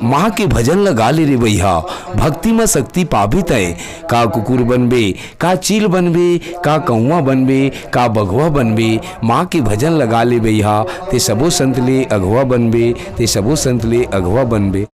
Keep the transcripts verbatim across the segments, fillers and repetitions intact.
माँ के भजन ल गा ले रे बइहा, भक्ति म शक्ति पाबे तैं। का कुकुर बनबे, का चील बनबे, का कौआ बनबे, का बघवा बनबे, माँ के भजन ल गा ले बइहा, ते सबो संत ले अघवा बनबे, ते सबो संत ले अघवा बनबे।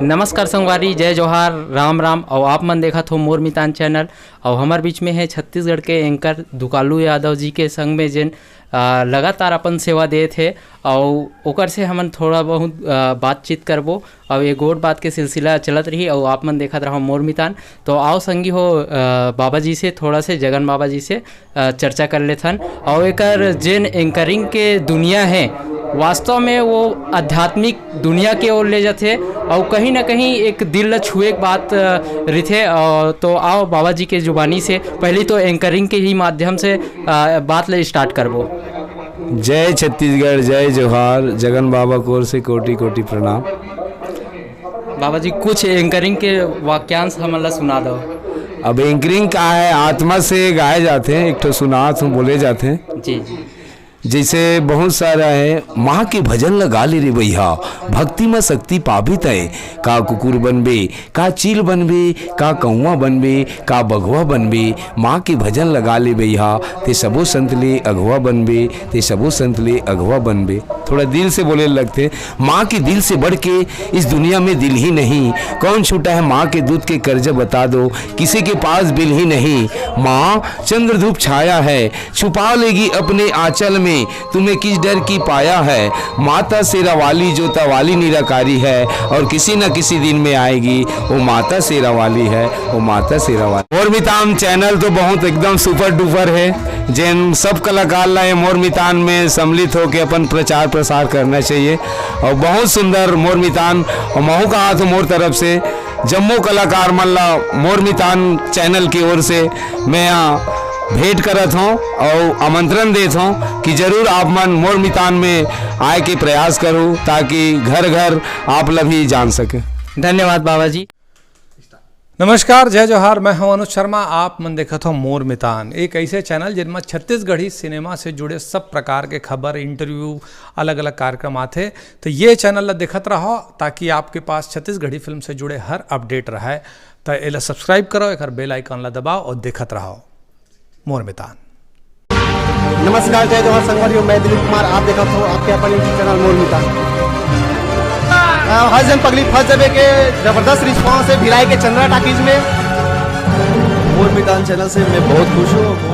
नमस्कार संगवारी, जय जोहार, राम राम। अउ आप मन देखत हो मोर मितान चैनल। अउ हमर बीच में है छत्तीसगढ़ के एंकर दुकालू यादव जी के संग में, जेन, आ, लगातार अपन सेवा देत हे। अउ ओकर से हमन थोड़ा बहुत, आ, बातचीत करबो। अउ ये गोठ बात के सिलसिला चलत रही। अउ आप मन देखत रहो मोर मितान। तो आओ संगी हो, आ, बाबा जी से थोड़ा से, जगन बाबा जी से अ, चर्चा कर लेथन। अउ एकर जेन एंकरिंग के दुनिया हे, वास्तव में वो आध्यात्मिक दुनिया के ओर ले जाथे, अउ कहीं ना कहीं एक दिल ल छुए के बात, अ, रिथे। अ, तो आओ बाबा जी के जुबानी से पहली तो एंकरिंग के ही माध्यम से, अ, बात ले स्टार्ट करबो। जय छत्तीसगढ़, जय जोहार, जगन बाबा की ओर से कोटि कोटि प्रणाम। बाबा जी, कुछ एंकरिंग के वाक्यांश हमन ला सुना दो। अब एंकरिंग का है, आत्मा से गाए जाथे, एक ठो सुनात हूँ, बोले जाथे। जी, जी। जैसे बहुत सारा है, माँ के भजन ल गा ले रे बइहा, भक्ति म शक्ति पाबे तैं। का कुकुर बनबे, का चील बनबे, का कौआ बनबे, का बघवा बनबे, माँ के भजन ल गा ले बइहा, ते सबो संत ले अघवा बनबे, ते सबो संत ले अघवा बनबे। थोड़ा दिल से बोले लगथे, माँ के दिल से बढ़ के इस दुनिया में दिल ही नहीं। कौन छूटा है माँ के दूध के कर्ज, बता दो, किसी के पास बिल ही नहीं। माँ चंद्र धूप छाया है, छुपा लेगी अपने आंचल में, तुम्हें किस डर की पाया है। माता शेरा वाली, जोता वाली निराकारी है, और किसी न किसी दिन में आएगी, वो माता शेरा वाली है, वो माता शेरा वाली। मोर मितान चैनल तो बहुत एकदम सुपर डुपर है, जेन सब कलाकार ला ये मोर मितान में सम्मिलित होके अपन प्रचार प्रसार करना चाहिए। और बहुत सुंदर मोर मितान, और महू कहा तो मोर तरफ से जम्मो कलाकार मन ला मोर मितान चैनल की ओर से मैं यहाँ भेंट करत हूँ और आमंत्रण देत हूँ कि जरूर आप मन मोर मितान में आए के प्रयास करो, ताकि घर घर आप ला भी जान सके। धन्यवाद बाबा जी। नमस्कार, जय जोहार, मैं हूं अनुज शर्मा। आप मन देखत हो मोर मितान, एक ऐसे चैनल जिनमें छत्तीसगढ़ी सिनेमा से जुड़े सब प्रकार के खबर, इंटरव्यू, अलग-अलग कार्यक्रम आथे। तो ये चैनल ला देखत रहो, ताकि आपके पास छत्तीसगढ़ी फिल्म से जुड़े हर अपडेट रहे। तो एला सब्सक्राइब करो, एकर बेल आइकन ला दबाओ और देखत रहो मोर मितान। नमस्कार, जय जोहार संगवारी हो, मैं दिलीप कुमार, आप देखत हो आपके अपन YouTube चैनल मोर मितान। अ, हर जन पगली फंस जबे के जबरदस्त रिस्पांस है भिलाई के चंद्रा टाकीज में। मोर मितान चैनल से मैं बहुत खुश हूँ।